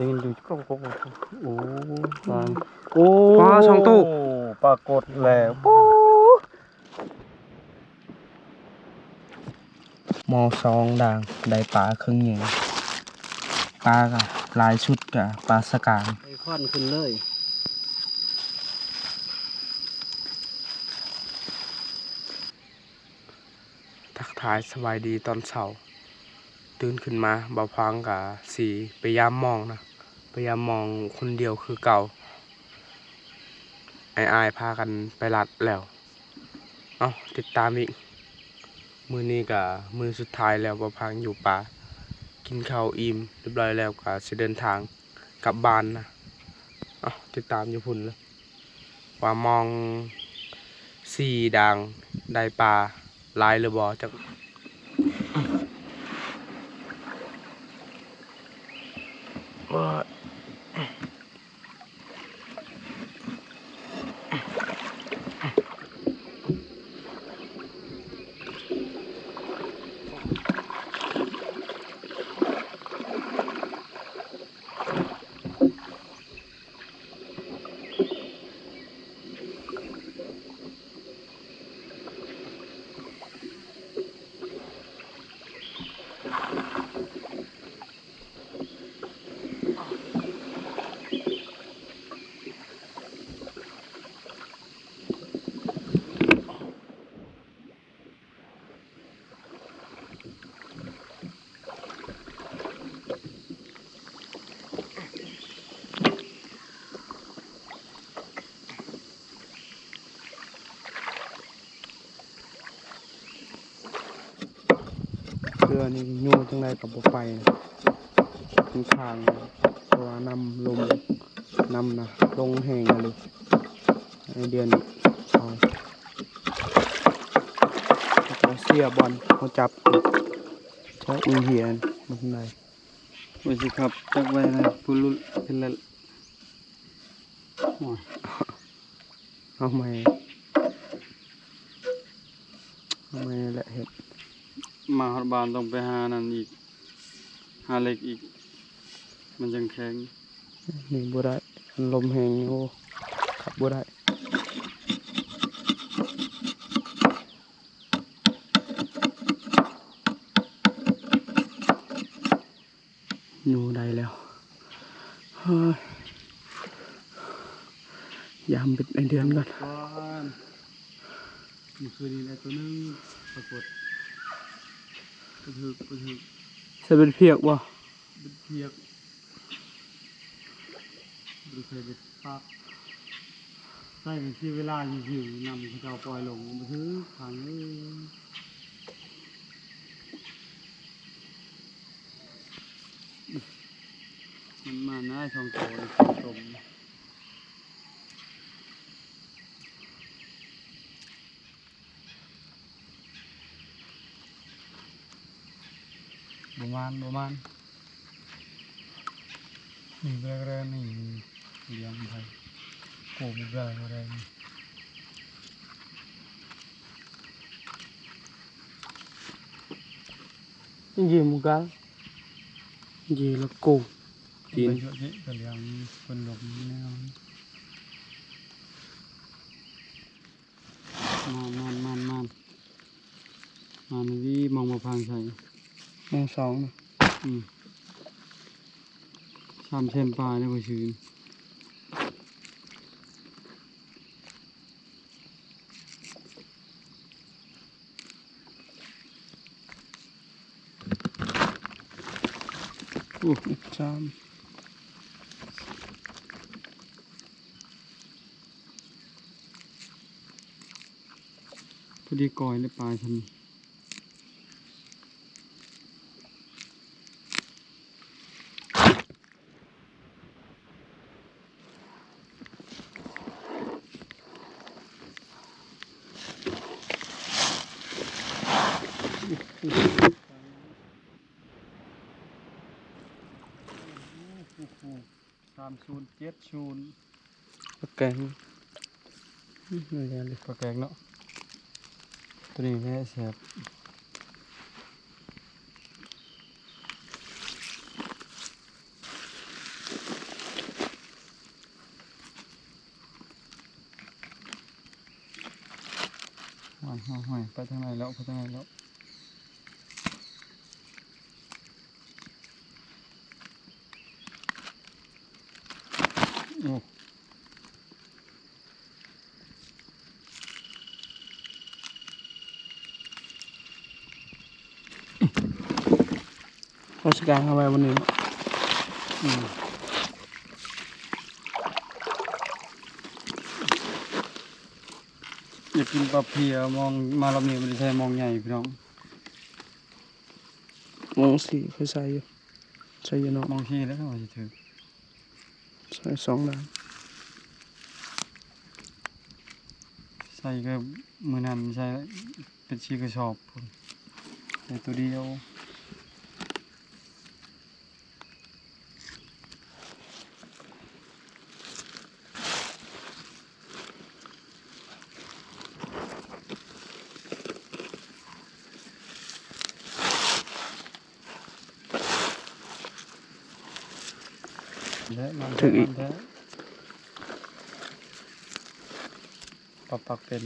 ໄດ້ຍິນຢູ່ ໂອ້ ປາ ໂອ້ ປາສອງໂຕ ປາກົດແລ້ວ ມໍສອງດ່າງ ໄດ້ປາເຄິ່ງໃຫຍ່ ປາກະຫຼາຍສຸດກະປາສະກາງ ໄຟຄວັນຂຶ້ນເລີຍ. ທັກທາຍສະບາຍດີຕອນເຊົ້າ ຕື່ນຂຶ້ນມາ ບ່າວພາງກະຊິໄປຢາມມອງນະ ໄປຢາມມອງຄົນດຽວຄືເກົ່າ ອ້າຍໆພາກັນໄປລັດແລ້ວ. ເອົາ ຕິດຕາມອີກ ມື້ນີ້ກະມື້ສຸດທ້າຍແລ້ວ ບ່າວພາງຢູ່ປ່າ ກິນເຂົ້າອີ່ມຮຽບຮ້ອຍແລ້ວ ກະຊິເດີນທາງກັບບ້ານນະ. ເອົາ ຕິດຕາມຢູ່ພຸ້ນເລີຍ ວ່າມອງສີ່ດ່າງໄດ້ປາຫຼາຍຫຼືບໍ່ຈັກ. ເຮືອນີ້ຢູ່ຈັ່ງໃດກໍບໍ່ໄປ ຂ້າງໆ ເພາະວ່ານ້ຳລົງ ນ້ຳນະລົງແຮງອີ່ຫຼີ ໃນເດືອນນີ້ ເອົາ ເສຍບ່ອນເຮົາຈັບ ເຈົ້າອີເຫຍມັນໄດ້ ວ່າຊິຂັບຈັກໄວນະ ປຸລຸເປັນແລ້ວ ໂອ້ຍ ເອົາໃໝ່ ເອົາໃໝ່ແຫຼະເຮັດ ມາຮອດບ້ານຕ້ອງໄປຫານັ້ນອີກ ຫາເຫຼັກອີກ ມັນຈັ່ງແຂງ ນີ້ບໍ່ໄດ້ ມັນລົມແຮງ ໂອ້ ຂັບບໍ່ໄດ້. ຢູ່ໄດ້ແລ້ວ ເຮີ້ຍ ຢາມເບັດໄອເດືອນກ່ອນ ມື້ຄືນນີ້ໄດ້ໂຕໜຶ່ງ ປາກົດ ປາຖືກ ປາຖືກ ໃສ່ເບັດພຽກບໍ່? ເບັດພຽກ ບໍ່ໄດ້ໃສ່ເບັດ ປາກ ໃສ່ເປັນເສຍເວລາຢູ່ ນຳເຂົາເຈົ້າປ່ອຍລົງ ບໍ່ຖືກ ພັງເອີຍ ມັນມານາຍສອງໂຕ ສອງໂຕ. ບໍ່ມານ ບໍ່ມານ ນີ້ແບກແລ້ວນີ້ ລ້ຽງໄປ ໂກບໍ່ໄດ້ບໍ່ໄດ້ ຍິງໝູກາ ຍິງລະໂກ ຈີນ ໄປເຍາະແຍະ ກະລ້ຽງເພິ່ນລົງແນວ ມານ ມານ ມານ ມານ ມານດີ ມອງບໍ່ພາງໃສ່ ມອງສອງນະ ອືມ ສາມແສນປາຍໄດ້ບໍ່ຊື່ ໂອ້ ສາມ ພໍດີກ້ອຍແລະປາຍຊ່ຳນີ້ ສາມສູນເຈັດສູນ ປາແກງ ອືມ ປາແກງເນາະ ໂຕນີ້ແຫຼະແຊບ. ໂອ້ຍ ໄປທາງໃດແລ້ວ ໄປທາງໃດແລ້ວ? ໂອ້ ເອົາສະກາງເອົາໄວ້ບນນີ້ເນາະ. ອືມ ຢາກກິນປາເພຍ ມອງ ມາລອບນີ້ບໍ່ໄດ້ໃສ່ມອງໃຫຍ່ພີ່ນ້ອງ. ມອງສີ່ເຄີຍໃສ່ຢູ່ ໃສ່ຢູ່ເນາະ. ມອງສີ່ແລ້ວວ່າຊິຖືກ ໃສ່ສອງດ້ານ ໃສ່ກໍມື້ນັ້ນໃສ່ເປັນສີ່ກະສອບພຸ້ນ ໃສ່ຕົວດຽວ. ແລະ ມັນ ຖືກອີກ ມັນແທ້ ປັກປັກເປັນ.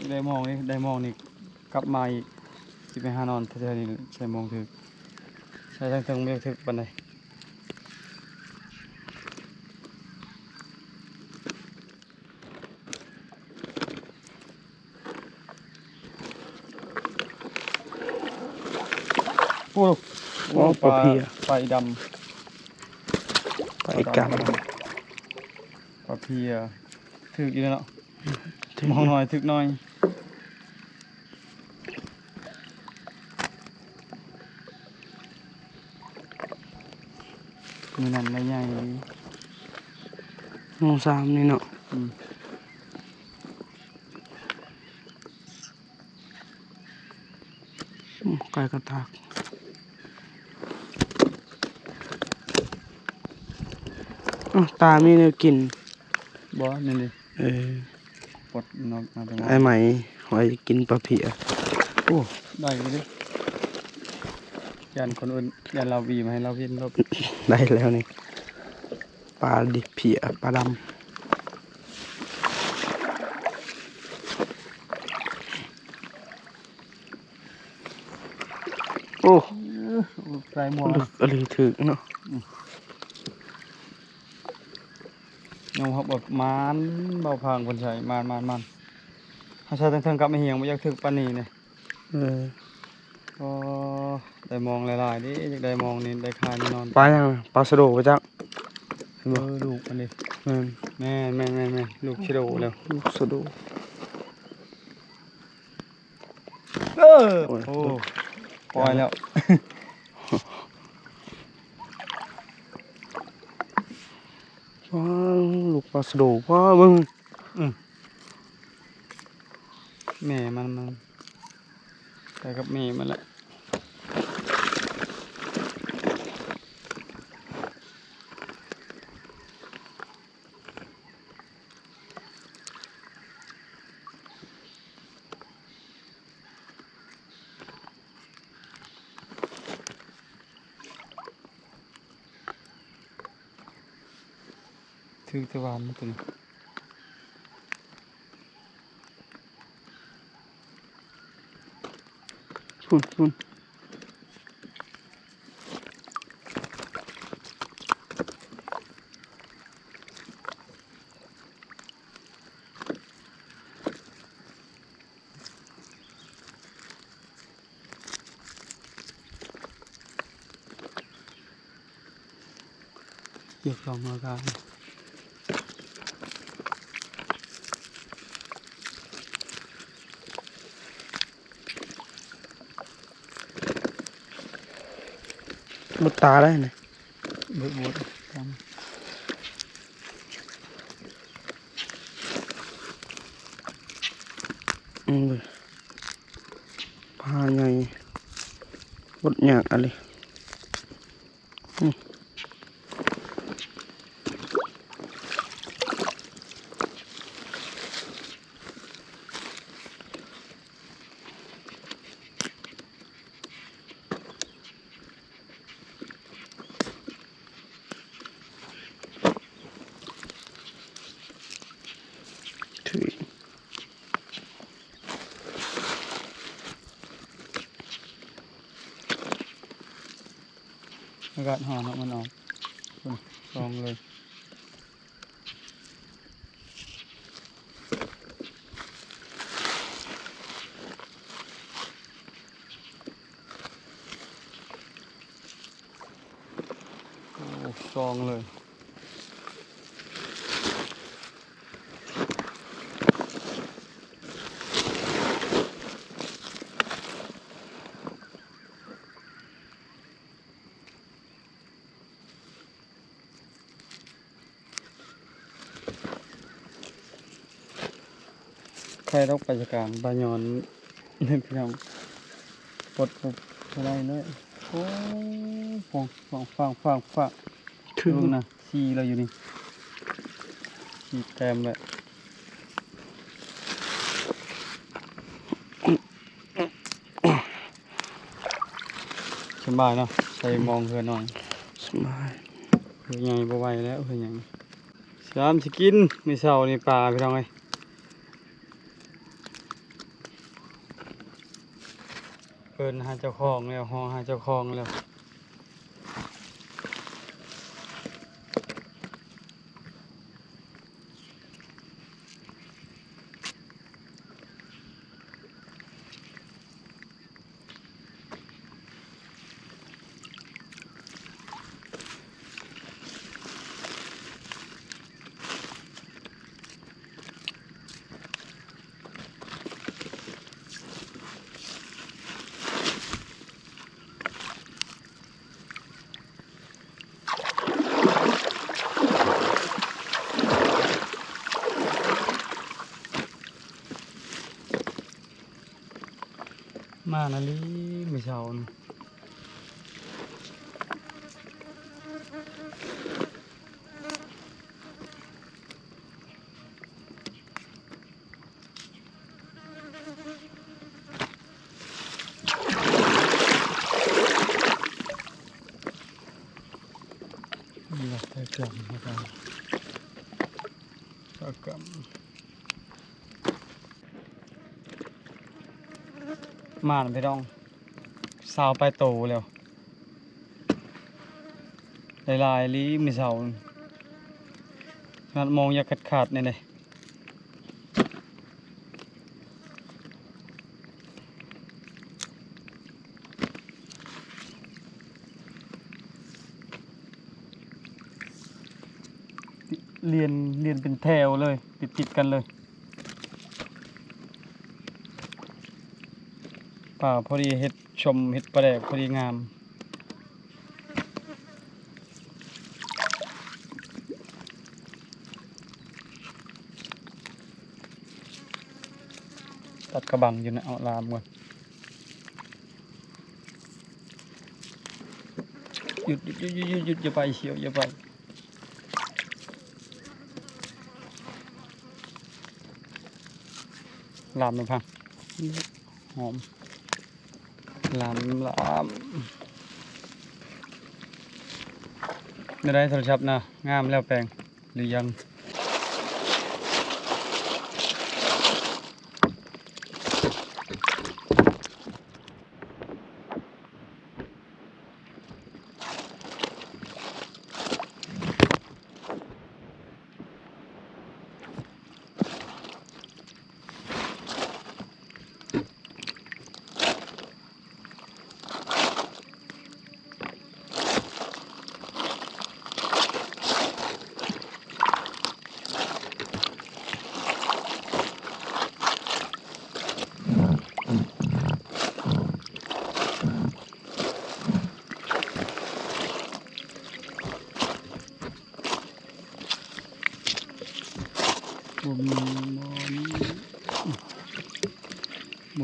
ໄດ້ມອງນີ້ ໄດ້ມອງນີ້ ກັບມາອີກ ຊິໄປຫານອນແຖວໆນີ້ ໃສ່ມອງຖືກ ໃສ່ທາງເທິງບໍ່ຖືກປານໃດ. ໂອ້ ໂອ້ ໂອ້ ປາເພຍ ປາອີ່ດຳ ປາອີ່ກາ ປາເພຍ ຖືກຢູ່ເນາະ. ຖືກ ມອງໜ້ອຍ ຖືກໜ້ອຍ. ມື້ນັ້ນໄດ້ໃຫຍ່ ໂມງສາມນີ້ເນາະ. ອືມ ອືມ ໄກ່ກະຕາກ. ອ້າວ ຕາມີແນວກິນ ບໍ່ ນີ້ ເອີ ປົດນອກມາແຕ່ ອ້າຍໄໝ ຂ້ອຍກິນປາເພຍ. ໂອ້ ໄດ້ຢູ່ເດ້ ຢ້ານຄົນອື່ນ ຢ້ານລາວຫວີມາໃຫ້ລາວກິນ. ໄດ້ແລ້ວນີ້ ປາດິບເພຍ ປາດຳ. ໂອ້ ເອີ ໃສ່ໝວກ ເລິກອີ່ຫຼີ ຖືກເນາະ. ອືມ ຍອມຮັບວ່າໝານ ເບົາພາງເພິ່ນໃສ່ ໝານໆໆ. ເຮົາໃສ່ເທິງໆກັບແມ່ຮຽງ ບໍ່ຢາກຖືກປານນີ້ເດ້. ເອີ ໂອ້ ໄດ້ມອງຫຼາຍໆເດ້ ຢາກໄດ້ມອງນີ້ ໄດ້ຂາຍແນ່ນອນ. ປາຫຍັງນະ? ປາສະໂດບໍ່ຈັກ ເຫັນບໍ່? ເອີ ລູກມັນເດ້. ແມ່ນ ແມ່ນໆໆໆ ລູກສະໂດແລ້ວ ລູກສະໂດ. ເອີ ໂອ້ຍ ໂອ້ ປ່ອຍແລ້ວ. ວ້າວ ລູກປາສະໂດ ວ້າວ ເບິ່ງ. ອືມ ແມ່ມັນ ມັນໄປກັບແມ່ມັນແຫຼະ. ຖືກແຕ່ຫວານໂຕນີ້ ພຸ້ນໆ. ຢາກລອງເອົາການ ໝົດຕາແລ້ວນີ້ ເບິດໝົດ. ອືມ ປາໃຫຍ່ ບົດຍາກອີ່ຫຼີ. ອືມ ອາກາດຮ້ອນເນາະ ມັນອອກ ອືມ ສອງເລີຍ. ໂອ້ ສອງເລີຍ. ໃຜດອກປາສະກາງ ປາຍອນ ພີ່ນ້ອງ ປົດປຸບບໍ່ໄດ້ເລີຍ. ໂອ້ ຟາງ ຟາງ ຟາງ ຟາງ ເບິ່ງນະ ສີ່ແລ້ວຢູ່ນີ້ ສີ່ແຕ້ມແລ້ວ. ສະບາຍເນາະ ໃສ່ມອງເຮືອນ້ອຍ ສະບາຍ. ເຮືອໃຫຍ່ບໍ່ໄຫວແລ້ວ ເຮືອໃຫຍ່. ສາມຊິກິນ ມື້ເຊົ້ານີ້ປາ ພີ່ນ້ອງເອີຍ. ເອີ້ນຫາເຈົ້າຂອງແລ້ວ ຮ້ອງຫາເຈົ້າຂອງແລ້ວ. ມານະລີ ມື້ເຊົ້ານີ້. ນີ້ລະ ໄດ້ເກືອບແລ້ວ ປາກຳ. ມານພີ່ນ້ອງ ຊາວປາຍໂຕແລ້ວ ຫຼາຍໆອີ່ຫຼີມື້ເຊົ້າ ຂະໜາດມອງຢາກຂາດໆນີ້ເດ້. ລຽນ ລຽນເປັນແຖວເລີຍ ຕິດໆກັນເລີຍ. ປາພໍດີເຫັດສົ້ມ ເຫັດປາແດກພໍດີງາມ. ຕັດກະບັງຢູ່ນະ ເອົາລາມກ່ອນ. ຢຸດ ຢຸດ ຢຸດ ຢຸດ ຢ່າໄປ ສ່ຽວ ຢ່າໄປ. ລາມນຳພັງ ຫອມ ລາມ ລາມ. ແນວໃດໂທລະສັບນະ ງາມແລ້ວແປງ ຫຼືຍັງ? ໂ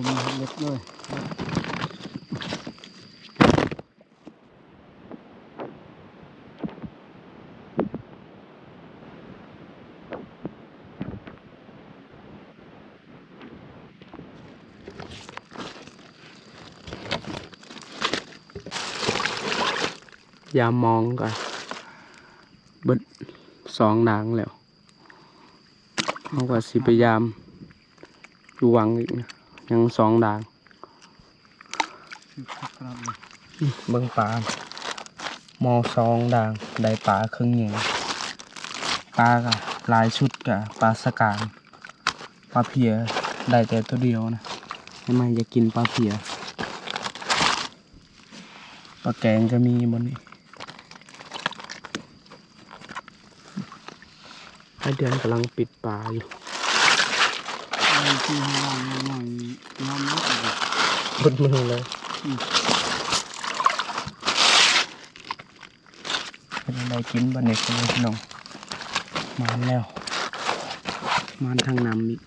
ເລັກເລີຍ. ຍາມມອງກໍເບິດສອງດ່າງແລ້ວ. ເຮົາກໍຊິພະຍາຍາມຢູ່ວັງອີກນະ ຍັງສອງດ່າງ. ເບິ່ງປາ ມອງສອງດ່າງ ໄດ້ປາເຄິ່ງໃຫຍ່. ປາກໍຫຼາຍສຸດກໍປາສະກາງ ປາເພຍໄດ້ແຕ່ໂຕດຽວນະ. ແມ່ນຢາກກິນປາເພຍ. ປາແກງກໍມີບ່ອນນີ້. ອ້າຍເດືອນກຳລັງປິດປາຢູ່. ເອົາທີ່ໃຫ້ລ້າງໜ້ອຍໆ ຍອມຮັບເລີຍ ເບິດມືເລີຍ. ອືມ ເປັນຈັ່ງໃດກິນບັດນີ້ພີ່ນ້ອງ? ມານແລ້ວ ມານທາງນ້ຳອີກ.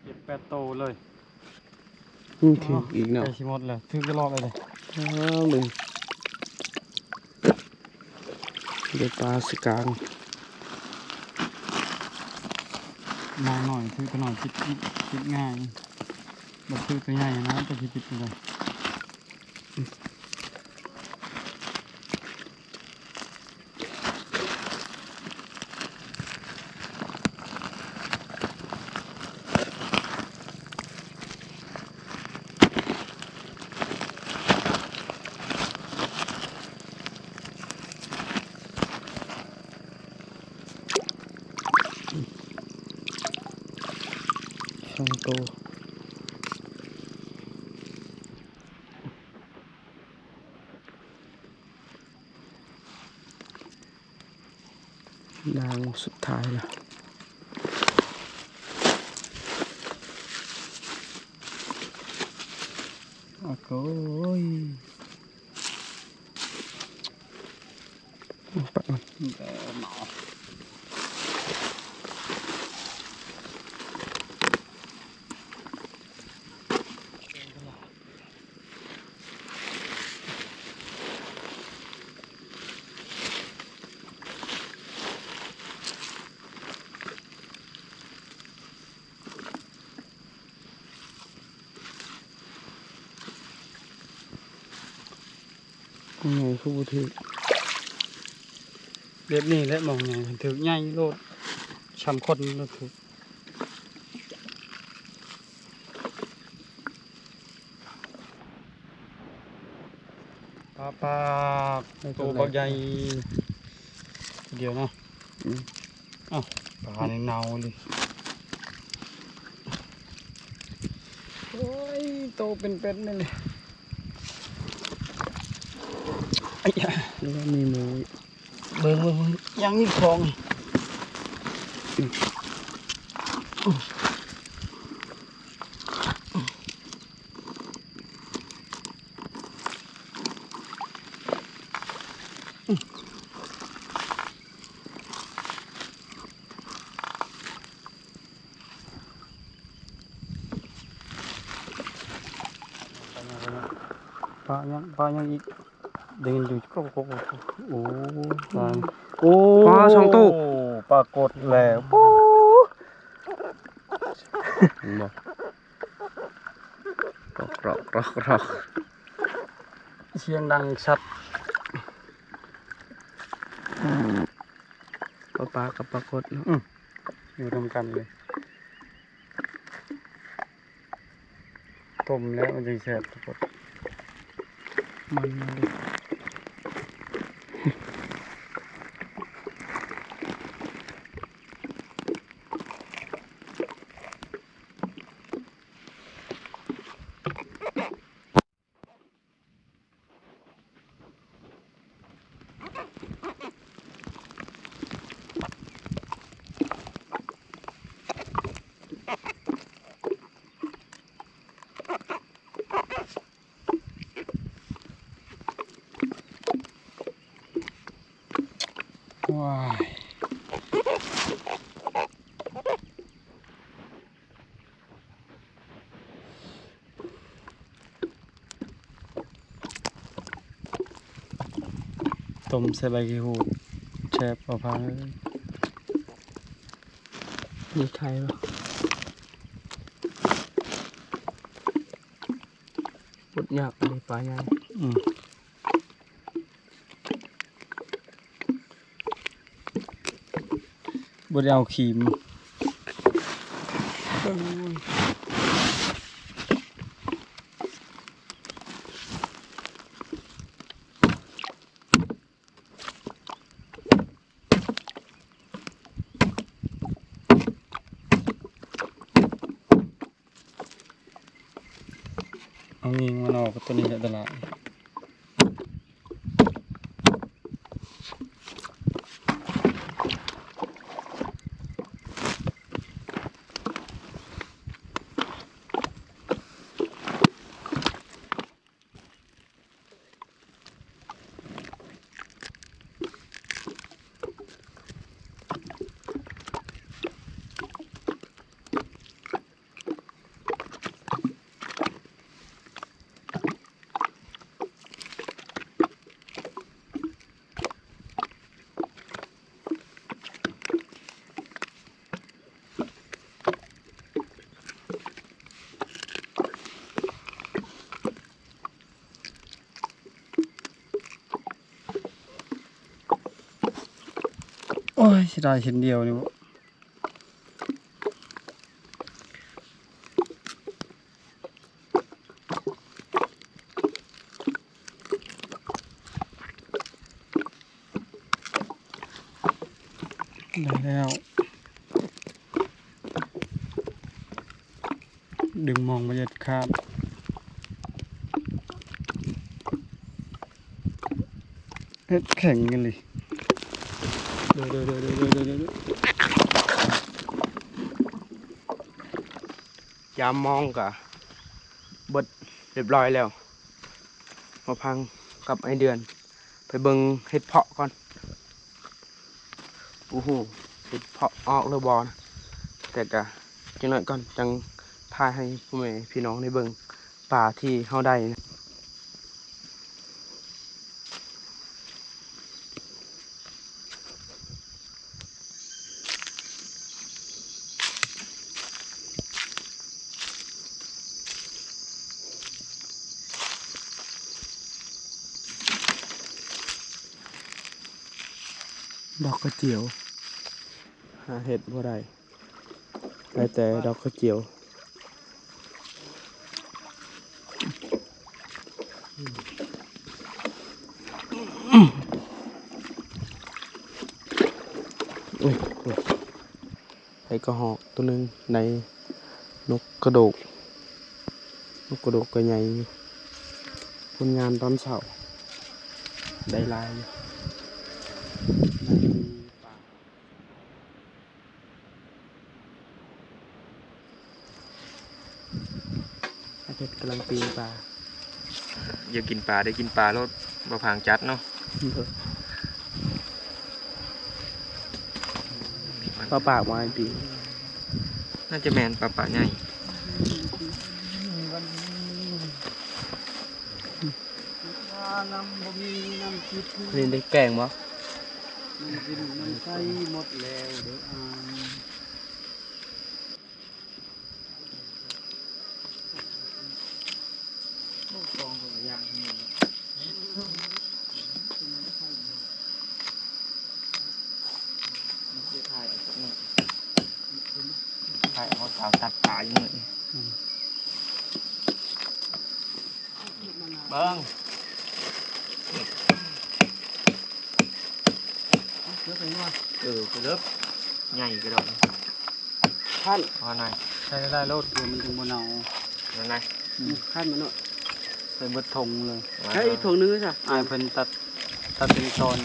ເຈັດແປດໂຕເລີຍ. ອືມ ຖືກອີກເນາະ ໃກ້ຊິໝົດແລ້ວ ຖືກຕະຫຼອດເລີຍ. ອ້າວ ເບິ່ງ ໄດ້ປາສະກາງ. ມອງໜ້ອຍ ຖືກໂຕໜ້ອຍ ຕິດ ຕິດງ່າຍ ບໍ່ຖືກໂຕໃຫຍ່ນະ ກໍຊິຕິດໄປເລີຍ. ສອງໂຕ. ດ່າງສຸດທ້າຍລະ. ໂອ້ໂຫຍ. ປະມັນ ເອີ ເນາະ. ໝ່ອງໃຫຍ່ຄືບໍ່ຖືກ. ແບບນີ້ແຫຼະໝ່ອງໃຫຍ່ ຄັນຖືກໃຫຍ່ໂລດ ຊ່ຳຄົນໂລດຖືກ. ປາປາກ ໂຕບັກໃຫຍ່ດຽວເນາະ. ອືມ ອ້າວ ປານີ້ເນົ່າອີ່ຫຼີ. ໂອ້ຍ ໂຕເປັນໆ ນີ້ເລີຍ. ໄອ້ຍະ ແລ້ວມີໝູອີກ. ເບິ່ງ ເບິ່ງ ເບິ່ງ ຍັງມີຂອງ. ປາຫຍັງ ປາຫຍັງອີກ? ໄດ້ຍິນຢູ່ ໂອ້ ປາ ໂອ້ ປາສອງໂຕ ປາກົດແລ້ວ. ໂອ້ ເຫັນບໍ່? ກຣອກ ກຣອກ ກຣອກ ກຣອກ ສຽງດັງຊັດ. ປາ ປາກັບປາກົດເນາະ. ອືມ ຢູ່ນຳກັນເລີຍ. ຕົ້ມແລ້ວມັນຈຶ່ງແຊບທຸກຄົນ. ມັນ ມັນເດ້. ເ ວ້າຍ ຕົ້ມໃສ່ໃບຂີ້ຫູດ ແຊບບໍ່ພັງເອີຍ. ມີໄຂ່ບໍ່? ບົດຍາກອັນນີ້ ປາໃຫຍ່. ອືມ. ບໍ່ໄດ້ເອົາຄີມ. ເອົາຍິງມັນອອກ ໂຕນີ້ແຫຼະຕະຫຼາດ. ໂອ້ຍ ເສຍດາຍເສັ້ນດຽວນີ້ບໍ. ໄດ້ແລ້ວ ດຶງມອງບໍ່ຢາກຂາດ. ເຮັດແຂງອີ່ຫຼີ. ຍາມມອງກະເບິດຮຽບຮ້ອຍແລ້ວ. ມາພັງກັບໄອເດືອນ ໄປເບິ່ງເຫັດເຜາະກ່ອນ. ໂອ້ໂຫ ເຫັດເຜາະອອກຫຼືບໍ່ນະ? ແຕ່ກະຈັກໜ້ອຍກ່ອນ ຈັ່ງຖ່າຍໃຫ້ພໍ່ແມ່ພີ່ນ້ອງໄດ້ເບິ່ງປາທີ່ເຮົາໄດ້ນະ. ດອກກະຈຽວ ຫາເຫັດບໍ່ໄດ້ ໄດ້ແຕ່ດອກກະຈຽວ. ເອີຍ ໄດ້ກະຮອກໂຕໜຶ່ງ ໄດ້ນົກກະໂດກ ນົກກະໂດກກະໃຫຍ່ຢູ່. ຜົນງານຕອນເຊົ້າ ໄດ້ຫຼາຍຢູ່. ອາທິດກຳລັງປີ້ງປາ. ຢາກກິນປາໄດ້ກິນປາໂລດ ບໍ່ພາງຈັດເນາະ. ປາປາກບໍ່ໃຫ້ປີ້ງ? ໜ້າຈະແມ່ນປາປາກໃຫຍ່. ນີ້ໄດ້ແກງບໍ່? ຖ່າຍເອົາສາວຕັດປາຢູ່ນີ້. ອືມ ເບິ່ງ ເອີ ກະເລີບ ໃຫຍ່ກະດອກ. ຄັ້ນ ວ່ານາຍ ໃສ່ຫຼາຍໆໂລດ ມັນຈຶ່ງບໍ່ເນົ່າ. ວ່ານາຍ ອືມ ຄັ້ນມັນເນາະ ໃສ່ເບິດຖົງເລີຍ. ໃສ່ອີກຖົງໜຶ່ງຊະ ອ້າຍເພິ່ນຕັດ ຕັດເປັນຕອນ.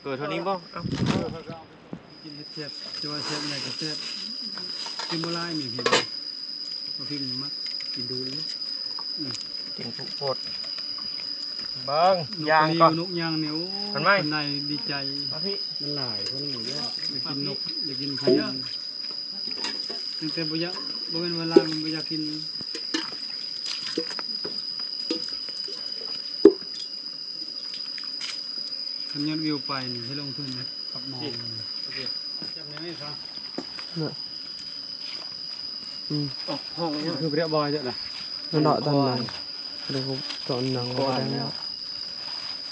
ເກີດເທົ່ານີ້ບໍ່? ເອົ້າ ກິນເຫັດແຊບ ແຕ່ວ່າແຊບໃດກະແຊບ. ບໍ່ຫຼາຍ ມີເຫັນບໍ່? ບໍ່ເຫັນມັກກິນດູເລີຍ. ອືມ ເກັ່ງໂພດ. ເບິ່ງ ນກ ຍ່າງກ່ອນ ນົກຫຍັງນີ້ ໂອ້ ເຫັນໄໝ? ເພິ່ນໄດ້ດີໃຈ. ມາພີ້ ມັນຫຼາຍຄົນນີ້ເດ້. ຢາກກິນນົກ ຢາກກິນໄຂ່. ຕັ້ງແຕ່ບໍ່ຢາກ ບໍ່ແມ່ນວ່າລາວມັນບໍ່ຢາກກິນ. ຄັນຍອດວິວໄປນີ້ ໃຫ້ລົງທຶນກັບມອງ. ເນາະ ອືມ ຫ້ອງນີ້ຄືບໍ່ໄດ້ບອຍເດີນະ. ເນາະ ຕອນນັ້ນ ເດີ ຕອນນັ້ນກໍໄດ້ເນາະ.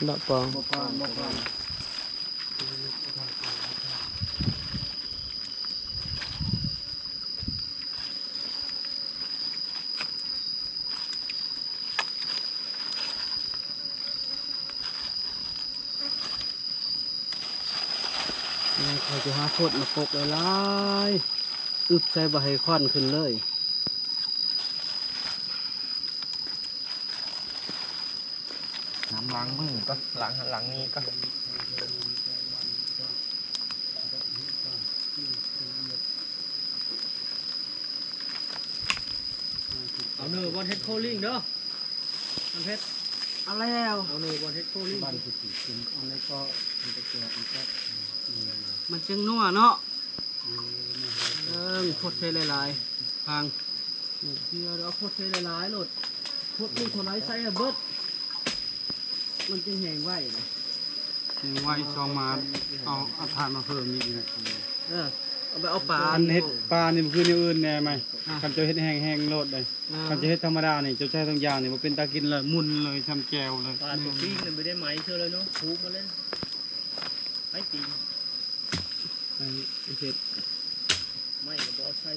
ເນາະ ປອງ ບໍ່ຜ່ານ ບໍ່ຜ່ານ. ຂ້ອຍຈະຫາໂພດມາປົກຫຼາຍໆ ອຶບໃສ່ບໍ່ໃຫ້ຄວັນຂຶ້ນເລີຍ. ນ້ຳລ້າງມືກ່ອນ ລ້າງ ລ້າງນີ້ກ່ອນ. ເອົາເນີ ບ່ອນເຮັດໂຄລິງເດີ ມັນເຜັດ. ເອົາແລ້ວ ເອົາເນີ ບ່ອນເຮັດໂຄລິງ ມັນຊິກິນ ອັນນີ້ກໍ ມັນຈະແກ່ ມັນຈະ ມັນຈຶ່ງນົວເນາະ. ເອີ ຄົດໃສ່ຫຼາຍໆ ພັງ ດຽວເອົາຄົດໃສ່ຫຼາຍໆໂລດ ຄົດມີເທົ່າໃດໃສ່ໃຫ້ເບິດ ມັນຈຶ່ງແຫ້ງໄວນະ. ແຫ້ງໄວ ຊອງມາເອົາ ເອົາຖ່ານມາເພີ່ມອີກນະ. ເອີ ເອົາໄປເອົາປາ ອັນເຮັດປານີ້ມັນຄືແນວອື່ນແດ່ໃໝ່. ອ່າ ຄັນເຈົ້າເຮັດແຫ້ງໆໂລດເດ້. ອ່າ ຄັນເຈົ້າເຮັດທຳມະດານີ້ ເຈົ້າໃຊ້ທຸກຢ່າງນີ້ບໍ່ເປັນຕາກິນເລີຍ ໝຸ່ນເລີຍ ຊ່ຳແຈ່ວເລີຍ. ປາຕົວປີ້ງນັ້ນບໍ່ໄດ້ໄໝເທື່ອເລີຍເນາະ ທຸບມາເລີຍ ໄປປີ້ງ. ໄປເຮັດ ໄມ້ກໍບໍ່ເອົາໃສ່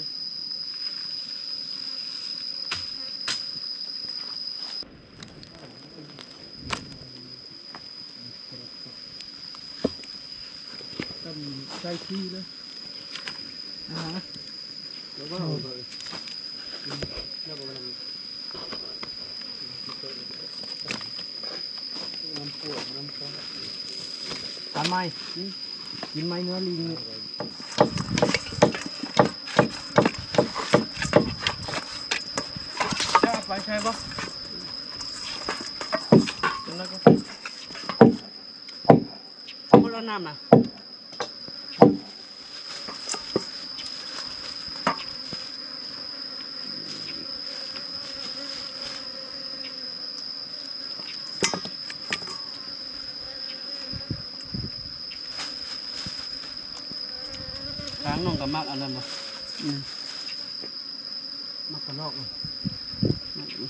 ໃສ່ຂີ້ເລີຍ. ອ່າ ແລ້ວກໍ ນ້ຳປວດ ນ້ຳປວດ ທຳໄມ ກິນໄມ້ເນື້ອລີງນີ້ ຈະເອົາໄປໃຊ້ບໍ່? ຄົນລະນ້ຳນະ. ທາງນ້ອງກໍມັກອັນນັ້ນບໍ່? ອືມ. ມັກກະລອກ ມັກຢູ່.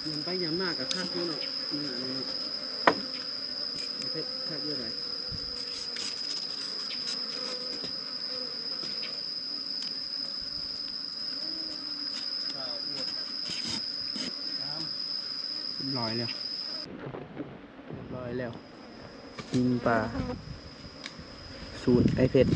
ຍາມໄປຍາມມາກໍຄັກຢູ່ເນາະ ເນື້ອອັນນີ້ເນາະ ເຜັດຄັກຢູ່ໃດ. ຮຽບຮ້ອຍແລ້ວ ຮຽບຮ້ອຍແລ້ວ ປີ້ງປາສູດອ້າຍເພັດ.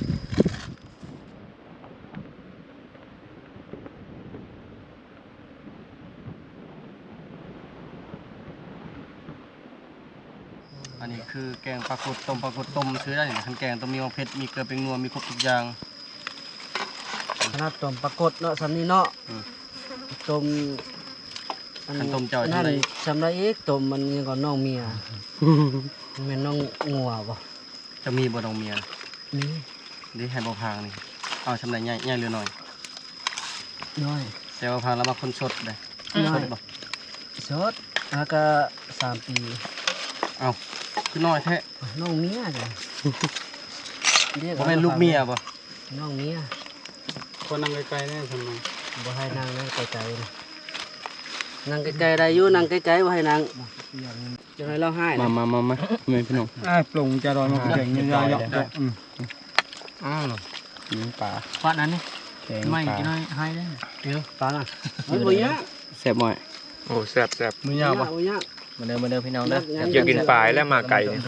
ອັນນີ້ຄືແກງປາກົດ ຕົ້ມປາກົດຕົ້ມຊື່ໄດ້ນີ້ ຄັນແກງຕ້ອງມີໝາກເຜັດ ມີເກືອແປ້ງນົວ ມີຄົບທຸກຢ່າງ. ຂະໜາດຕົ້ມປາກົດເນາະ ສ່ຳນີ້ເນາະ. ອືມ ຕົ້ມ ອັນ ຄັນຕົ້ມເຈົ້າ ອັນນັ້ນ ສ່ຳໃດ ສ່ຳໃດອີກ? ຕົ້ມມັນຫຍັງກໍນ້ອງເມຍ ແມ່ນນ້ອງງົວບໍ່? ຈະມີບໍ່ນ້ອງເມຍ? ມີ. ເດ້ ໃຫ້ບໍ່ພາງນີ້ ເອົາສ່ຳໃດ ໃຫຍ່ ໃຫຍ່ຫຼືນ້ອຍ? ນ້ອຍ. ແຕ່ວ່າພາງລະມັກຄົນສົດເດ້. ນ້ອຍ. ສົດບໍ່? ສົດ ຫາກະສາມປີ. ເອົ້າ ຄືນ້ອຍແທ້? ນ້ອງເມຍເດ້. ບໍ່ແມ່ນລູກເມຍບໍ່? ນ້ອງເມຍ. ຄວນນັ່ງໄກໆແດ່ຊັ້ນນະ. ບໍ່ໃຫ້ນັ່ງນະ ໄກໆນະ. ນັ່ງໄກໆໄດ້ຢູ່ ນັ່ງໄກໆ ບໍ່ໃຫ້ນັ່ງ. ຈັ່ງໃດລາວຮ້າຍ. ມາ ມາ ມາ ມາ ແມ່ພີ່ນ້ອງ ອ້າຍ ປຸງຈາດອຍມາແກງຍາວໆ. ອືມ ອ້າວ ນີ້ປາ ຄວັນອັນນີ້ ແກງ ໄມ້ ປາ ກິນໜ້ອຍ ຮ້າຍເດ້. ເອີ ປານະ ມັນບໍ່ຍາກ. ແຊບບໍ່? ໂອ້ ແຊບໆ. ບໍ່ຍາກບໍ່? ບໍ່ຍາກ. ມາເດີ ມາເດີພີ່ນ້ອງເດີ. ຢາກກິນປາແລ້ວ ມາໄກນີ້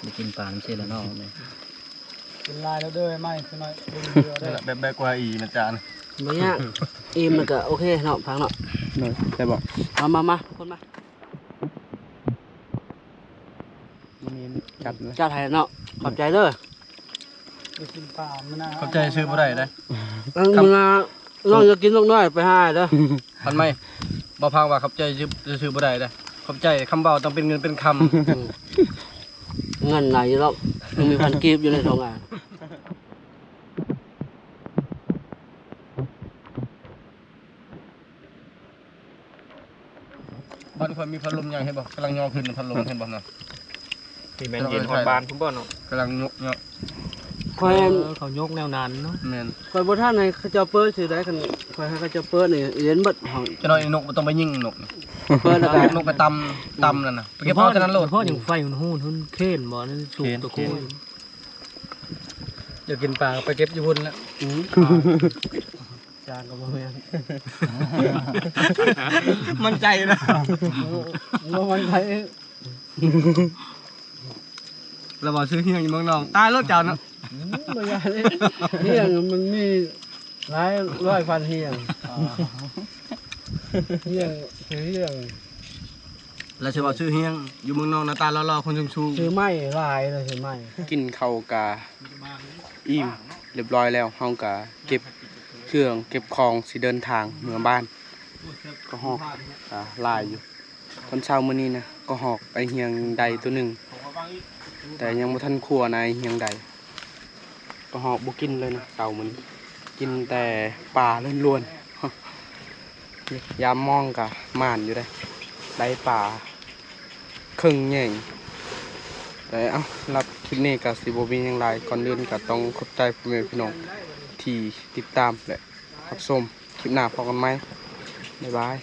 ໄດ້ກິນປານຳເສຍແລ້ວເນາະ. ກິນຫຼາຍແລ້ວເດີ ໃໝ່ຊະໜ້ອຍ ເບິ່ງເດີ. ແບບ ແບບກວ່າອີ່ມາຈານ ບໍ່ຍາກ. ອີ່ມແລ້ວກໍໂອເຄເນາະ ພັງເນາະ. ໂດຍ ແຊບບໍ່? ມາ ມາ ມາ ທຸກຄົນມາ. ຈັດເລີຍ ຈັດໃຫ້ເນາະ. ຂອບໃຈເດີ. ຂອບໃຈຊື້ບໍ່ໄດ້ເດ້. ເອີ ມື້ໜ້ານ້ອງຢາກກິນນົກນ້ອຍໄປຫາເດີ. ພັນໄມ້ ບໍ່ຟັງວ່າຂອບໃຈຊື້ ຊື້ບໍ່ໄດ້ເດ້. ຂອບໃຈຄຳເວົ້າຕ້ອງເປັນເງິນເປັນຄຳ. ເງິນຫຼາຍຢູ່ດອກ ຍັງມີພັນກີບຢູ່ໃນຖົງອ່າ. ບ້ານຂ້ອຍມີພັດລົມໃຫຍ່ ເຫັນບໍ່? ກຳລັງຍໍຂຶ້ນພັດລົມ ເຫັນບໍ່ນະ? ທີ່ແມ່ນເຢັນຮອດບ້ານພຸ້ນບໍ່ເນາະ? ກຳລັງຍົກເນາະ. ຂ້ອຍ ເອີ ເຂົາຍົກແນວນັ້ນເນາະ. ແມ່ນ. ຂ້ອຍບໍ່ທັນໃຫ້ເຂົາເຈົ້າເປີດຊື່ໃດ ຄັນຂ້ອຍໃຫ້ເຂົາເຈົ້າເປີດນີ້ເຢັນເບິດຫ້ອງ. ຈະໜ້ອຍນົກບໍ່ຕ້ອງໄປຍິງນົກ. ເປີດແລ້ວກໍນົກໄປຕຳ ຕຳນັ້ນນະ ໄປເກັບເອົາແຕ່ນັ້ນໂລດ. ເພາະຫຍັງໄຟມັນຮູ້ ມັນເຄນບໍ່? ນັ້ນສູງ ເຄນ ຕະໂກ ເຄນ. ຢາກກິນປາກໍໄປເກັບຢູ່ພຸ້ນແຫຼະ. ອືມ ຈານກໍບໍ່ແມ່ນ. ໝັ້ນໃຈນະ. ບໍ່ໝັ້ນໃຈ. ລະວ່າຊື້ຮຽງຢູ່ເມືອງນອງ ຕາຍໂລດເຈົ້ານະ. ອືມ ບໍ່ຢາກເດ້ ຮຽງມັນມີຫຼາຍຮ້ອຍພັນຮຽງ. ຮຽງ ຮຽງ ລະຊິວ່າຊື້ຮຽງຢູ່ເມືອງນອກ ໜ້າຕາຫຼໍ່ໆ ຄົນສູງໆ ຊື້ໄມ້ຫຼາຍເລີຍ ຊື້ໄມ້. ກິນເຂົ້າກະອີ່ມຮຽບຮ້ອຍແລ້ວ ເຮົາກະເກັບເຄື່ອງເກັບຂອງ ຊິເດີນທາງເມືອບ້ານ. ກະຮອກກະຫຼາຍຢູ່. ຕອນເຊົ້າມື້ນີ້ນະ ກະຮອກໄດ້ຮຽງໄດໂຕໜຶ່ງ ແຕ່ຍັງບໍ່ທັນຂົ້ວນະ ໄອ້ຮຽງໄດ. ກະຮອກບໍ່ກິນເລີຍນະ ເຊົ້າມື້ນີ້ ກິນແຕ່ປາລ້ວນໆ. ຍາມມອງກະໝານຢູ່ເດ້ ໄດ້ປາເຄິ່ງແຍງ. ແຕ່ເອົ້າ ສຳລັບຄລິບນີ້ກະຊິບໍ່ມີຫຍັງຫຼາຍ ກ່ອນອື່ນກະຕ້ອງຂອບໃຈພໍ່ແມ່ພີ່ນ້ອງທີ່ຕິດຕາມ ແລະ ຮັບຊົມ. ຄລິບໜ້າພໍ້ກັນໃໝ່ ບາຍບາຍ.